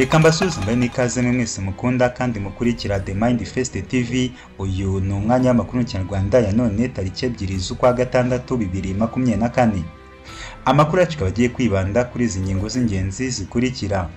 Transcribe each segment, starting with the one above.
Reka mbasuzume n'ikaze mwese mukunda kandi mukurikira The Mind Fest TV. Uyu ni umwanya w'amakuru mu Kinyarwanda ya none tariki 2 z'ukwa gatandatu 2024. Amakuru yacu agiye kwibanda kuri izi ngingo z'ingenzi zikurikira.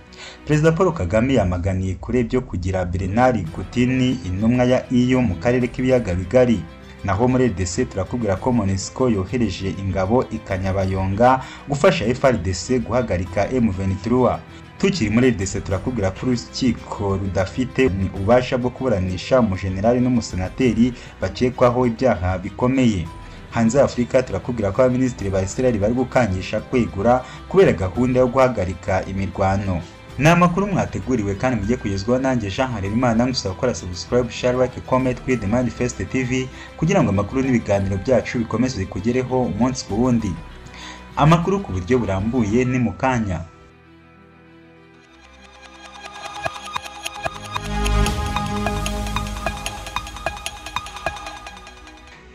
Perezida Paul Kagame yamaganiye kure byo kugira Bernard Kutini intumwa ya EU mu karere k'ibiyaga bigari. Naho muri RDC turakubwira ko MONUSCO yohereje ingabo ikanyabayonga gufasha FARDC guhagarika M23. Tukiri muri RDC turakubwira ko urukiko rudafite ububasha bwo kuburanisha umujenerali n'umusenateri bakekwaho ibyaha bikomeye. Hanze Afurika turakubwira ko abaminisitiri ba Israel bari gukangisha kwegura kubera gahunda yo guhagarika imirwano. Ni amakuru mwateguriwe kandi mujye kugezwaho nanjye Jean Harerimana, ngusaba gukora subscribe, share, like, comment kuri The Mind Fest TV kugira ngo amakuru n'ibiganiro byacu bikomeze bikugereho umunsi ku wundi. Amakuru ku buryo burambuye ni mu kanya.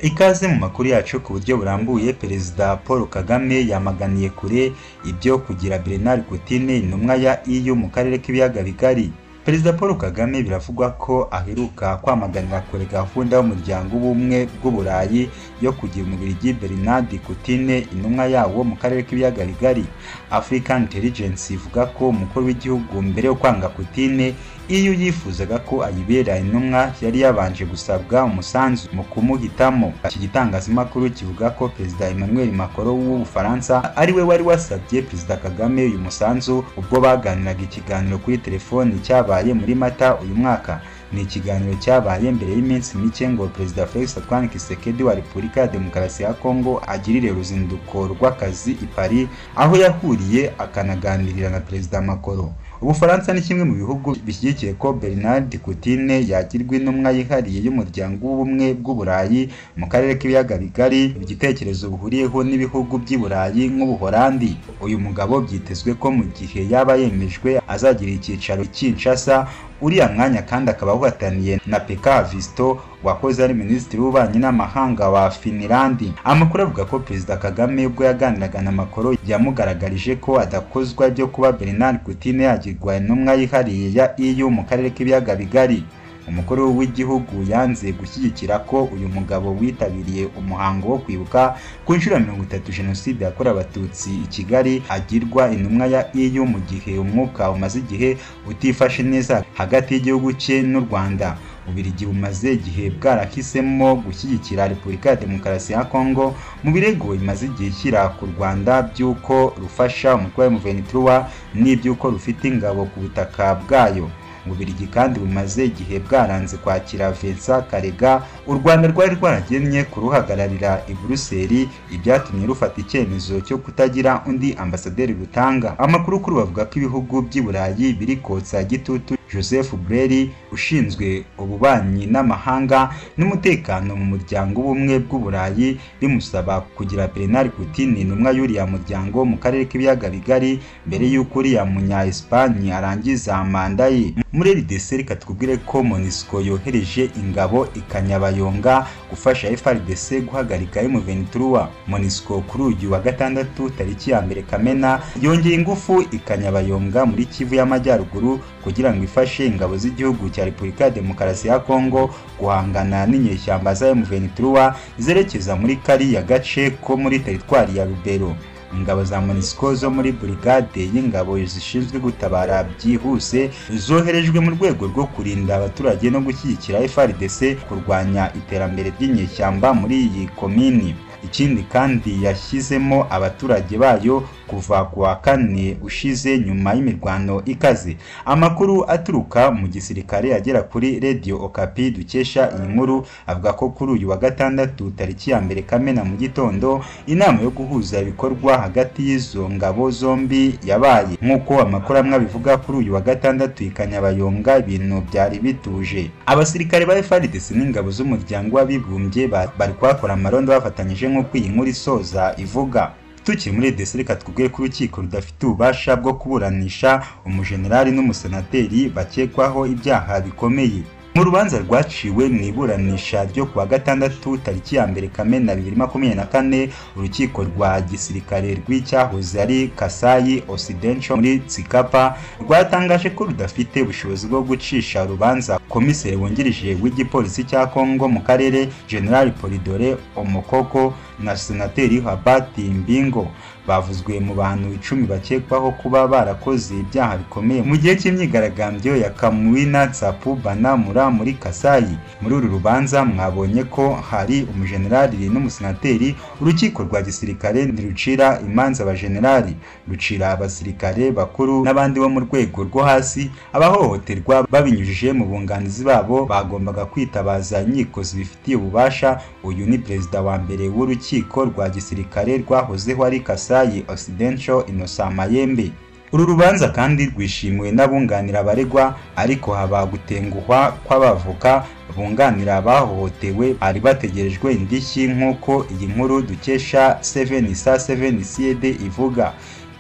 Ikaze mu makuru yacu ku buryo burambuye. Perezida Paul Kagame yamaganiye kure ibyo kugira Bernard Kutine intumwa ya EU mu karere k'ibiyaga bigari. Perezida Paul Kagame biravugwa ko aheruka kwamaganira kure gahunda y'umuryango w'ubumwe bw'Uburayi yo kugira Umubiligi Bernard Kutine intumwa yawo mu karere k'ibiyaga bigari. African Intelligence ivuga ko umukuru w'igihugu mbere yo kwanga Kutine iyo yifuzaga ko ayibera intumwa yari yabanje gusabwa umusanzu mu kumuhitamo. Iki gitangazamakuru kivuga ko Perezida Emmanuel Macron w'Ubufaransa ari we wari wasabye Perezida Kagame uyu musanzu ubwo baganiraga ikiganiro kuri telefoni cyabaye muri Mata uyu mwaka. Ni ikiganiro cyabaye mbere y'iminsi mike ngo Perezida Felix Antoine Tshisekedi wa Repubulika ya Demokarasi ya Kongo agirire uruzinduko rw'akazi i Paris, aho yahuriye akanaganirira na Perezida Macron. Ubufaransa ni kimwe mu bihugu bishyigikiye ko Bernard Kutine yagirwa intumwa yihariye y'umuryango w'ubumwe bw'Uburayi mu karere k'ibiyaga bigari, igitekerezo buhuriyeho n'ibihugu by'i Burayi nk'Ubuholandi. Uyu mugabo byitezwe ko mu gihe yaba yemejwe azagira icyicaro i Kinshasa, uriya mwanya kandi akaba awuhataniye na Pekka Haavisto wahoze ari minisitiri w'ububanyi n'amahanga wa Finland. Amakuru avuga ko Perezida Kagame ubwo yaganiraga na Macron yamugaragarije ko adakozwa byo kuba Bernard Kutine yagirwa intumwa yihariye ya EU mu karere k'ibiyaga bigari. Umukuru w'igihugu yanze gushyigikira ko uyu mugabo witabiriye umuhango wo kwibuka ku nshuro ya 30 Jenoside yakorewe Abatutsi i Kigali agirwa intumwa ya EU mu gihe umwuka umaze igihe utifashe neza hagati y'igihugu cye n'u Rwanda. Ububiligi bumaze igihe bwarahisemo gushyigikira Repubulika ya Demokarasi ya Kongo mu birego imaze igihe ishyira ku Rwanda by'uko rufasha umutwe wa M23 n'iby'uko rufite ingabo ku butaka bwayo. Ububiligi kandi bumaze igihe bwaranze kwakira Vincent Karega, u Rwanda rwari rwaragennye kuruhagararira i Buruseli, ibyatumye rufata icyemezo cyo kutagira undi ambasaderi rutanga. Amakuru kuri bavuga ko ibihugu by'i Burayi biri kotsa gitutu Joseph Borrell ushinzwe ububanyi n'amahanga n'umutekano mu muryango w'ubumwe bw'Uburayi bimusaba kugira Bernard Kutine intumwa y'uriya muryango mu karere k'ibiyaga bigari mbere y'uko uriya munya Espagne arangiza manda ye. Muri RDC reka tukubwire ko MONUSCO yohereje ingabo ikanyabayonga gufasha FARDC guhagarika M23. MONUSCO kuri uyu wa gatandatu tariki ya 1 Kamena yongeye ingufu ikanyabayonga muri Kivu y'Amajyaruguru kugira ngo ifashe ingabo z'igihugu cya Repubulika ya Demokarasi ya Kongo guhangana n'inyeshyamba za M23 zerekeza muri kariya gace ko muri teritwari ya Rubero. Ingabo za MONUSCO zo muri brigade y'ingabo zishinzwe gutabara byihuse zoherejwe mu rwego rwo kurinda abaturage no gushyigikira FARDC kurwanya iterambere ry'inyeshyamba muri iyi komini. Ikindi kandi yashyizemo abaturage bayo kuva ku wa kane ushize nyuma y'imirwano ikaze. Amakuru aturuka mu gisirikare agera kuri Radio Okapi dukesha iyi nkuru avuga ko kuri uyu wa gatandatu tariki ya 1 Kamena mu gitondo inama yo guhuza ibikorwa hagati y'izo ngabo zombi yabaye. Nk'uko amakuru amwe abivuga, kuri uyu wa gatandatu ikanyabayonga ibintu byari bituje. Abasirikare ba FARDC n'ingabo z'umuryango w'abibumbye bari kuhakora amarondo bafatanyije nk'uko iyi nkuru isoza ivuga. Tukiri muri RDC reka tukubwire ko urukiko rudafite ububasha bwo kuburanisha umujenerali n'umusenateri bakekwaho ibyaha bikomeye. Mu rubanza rwaciwe mu iburanisha ryo kuwa gatandatu tariki ya 1 Kamena 2024, urukiko rwa gisirikare rw'icyahoze ari Kasai Occidental muri Tshikapa rwatangaje ko rudafite ubushobozi bwo gucisha urubanza komiseri wungirije w'igipolisi cya Kongo mu karere General Polidore Omokoko na Senateri Habati Mbingo bavuzwe mu bantu 10 bakekwaho kuba barakoze ibyaha bikomeye mu gihe cy'imyigaragambyo ya Kamwina Nsapu Banamura muri Kasai. Muri uru rubanza mwabonye ko hari umujenerali n'umusenateri. Urukiko rwa gisirikare ntirucira imanza abajenerali, rucira abasirikare bakuru n'abandi bo mu rwego rwo hasi. Abahohoterwa babinyujije mu bunganizi babo bagombaga kwitabaza inkiko zibifitiye ububasha. Uyu ni perezida wa mbere w'urukiko rwa gisirikare rwahozeho ari Kasai Occidental, Innocent Mayembe. Uru rubanza kandi rwishimiwe n'abunganira abaregwa, ariko haba gutenguhwa kw'abavoka bunganira abahohotewe bari bategerejwe indishyi, nk'uko iyi nkuru dukesha 7 sa 7 CD ivuga.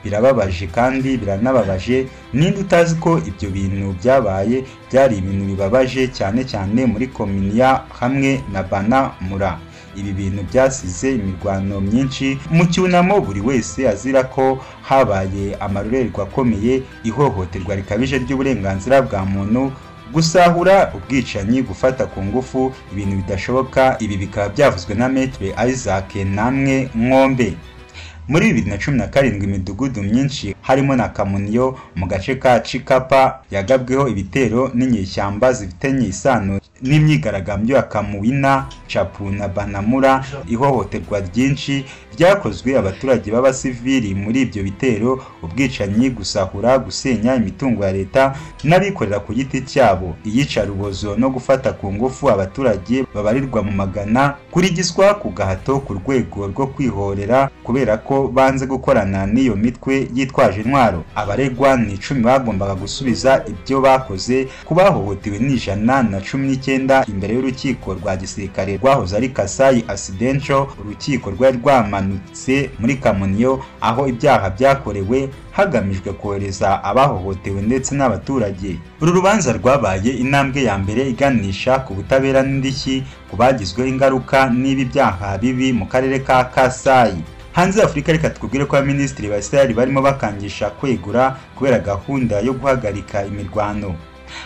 Birababaje kandi biranababaje, ninde utazi ko ibyo bintu byabaye? Byari ibintu bibabaje cyane cyane muri Kominia hamwe na Banamura. Ibi bintu byasize imirwano myinshi mu cyunamo, buri wese azira ko habaye amarorerwa akomeye, ihohoterwa rikabije ry'uburenganzira bwa muntu, gusahura, ubwicanyi, gufata ku ngufu, ibintu bidashoboka. Ibi bikaba byavuzwe na Maître Isaac Namwe Nkombe. Muri 2017 imidugudu myinshi harimo na Kamuniyo mu gace ka Tshikapa yagabweho ibitero n'inyeshyamba zifitanye isano n'imyigaragambyo ya Kamwina Nsapu na Banamura. Ihohoterwa ryinshi ryakozwe abaturage b'abasivili muri ibyo bitero, ubwicanyi, gusahura, gusenya imitungo ya leta n'abikorera ku giti cyabo, iyicarubozo no gufata ku ngufu abaturage babarirwa mu magana, kurigiswa ku gahato ku rwego rwo kwihorera kubera ko banze gukorana n'iyo mitwe yitwaje intwaro. Abaregwa ni 10 bagombaga gusubiza ibyo bakoze ku bahohotewe ni 119 imbere y'urukiko rwa gisirikare rwahoze ari Kasai Occidental. Urukiko rwari rwamanutse muri Kamuniyo aho ibyaha byakorewe hagamijwe kohereza abahohotewe ndetse n'abaturage. Uru rubanza rwabaye intambwe ya mbere iganisha ku butabera n'indishyi ku bagizweho ingaruka n'ibi byaha bibi mu karere ka Kasai. Hanze y'Afurika, reka tukubwire ko abaminisitiri ba Israel barimo bakangisha kwegura kubera gahunda yo guhagarika imirwano.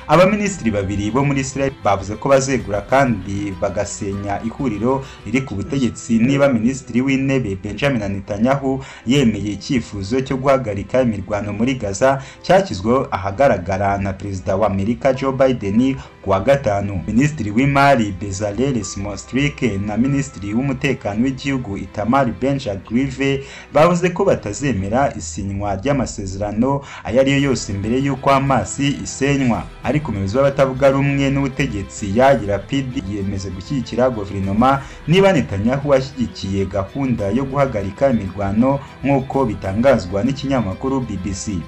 Abaminisitiri babiri bo muri Israel bavuze ko bazegura kandi bagasenya ihuriro riri ku butegetsi niba Minisitiri w'Intebe Benjamin Netanyahu yemeye icyifuzo cyo guhagarika imirwano muri Gaza cyashyizweho ahagaragara na Perezida wa Amerika Joe Biden ku wa gatanu. Minisitiri w'Imari Bezalel Smotrich na Minisitiri w'Umutekano w'Igihugu Itamar Ben-Gvir bavuze ko batazemera isinywa ry'amasezerano ayo ari yo yose mbere y'uko Hamas isenywa. Ariko umuyobozi w'abatavuga rumwe n'ubutegetsi Yair Lapid yemeze gushyigikira guverinoma niba Netanyahu ashyigikiye gahunda yo guhagarika imirwano, nk'uko bitangazwa n'ikinyamakuru BBC.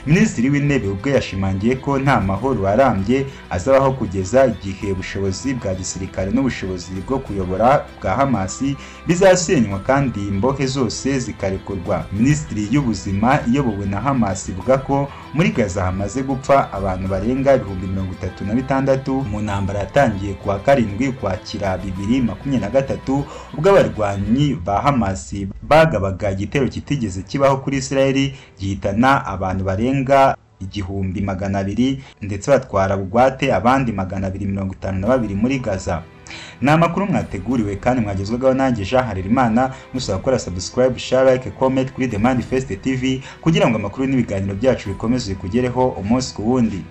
Minisitiri w'Intebe ubwe yashimangiye ko nta mahoro arambye azabaho kugeza igihe ubushobozi bwa gisirikare n'ubushobozi bwo kuyobora bwa Hamas bizasenywa kandi imbohe zose zikarekurwa. Minisitiri y'Ubuzima iyobowe na Hamas ivuga ko muri Gaza hamaze gupfa abantu barenga 36,000 mu ntambara yatangiye kuwa 7 Ukwakira 2023, ubwo abarwanyi ba Hamas bagabaga igitero kitigeze kibaho kuri Israel gihitana abantu barenga 1200 ndetse batwara bugwate abandi 252 muri Gaza. Ni amakuru mwateguriwe kandi mwagezwagaho nanjye Jean Harerimana, musaba gukora subscribe, share, like, comment kuri The Manifest TV kugira ngo amakuru n'ibiganiro byacu bikomeze kugereho umunsi ku wundi.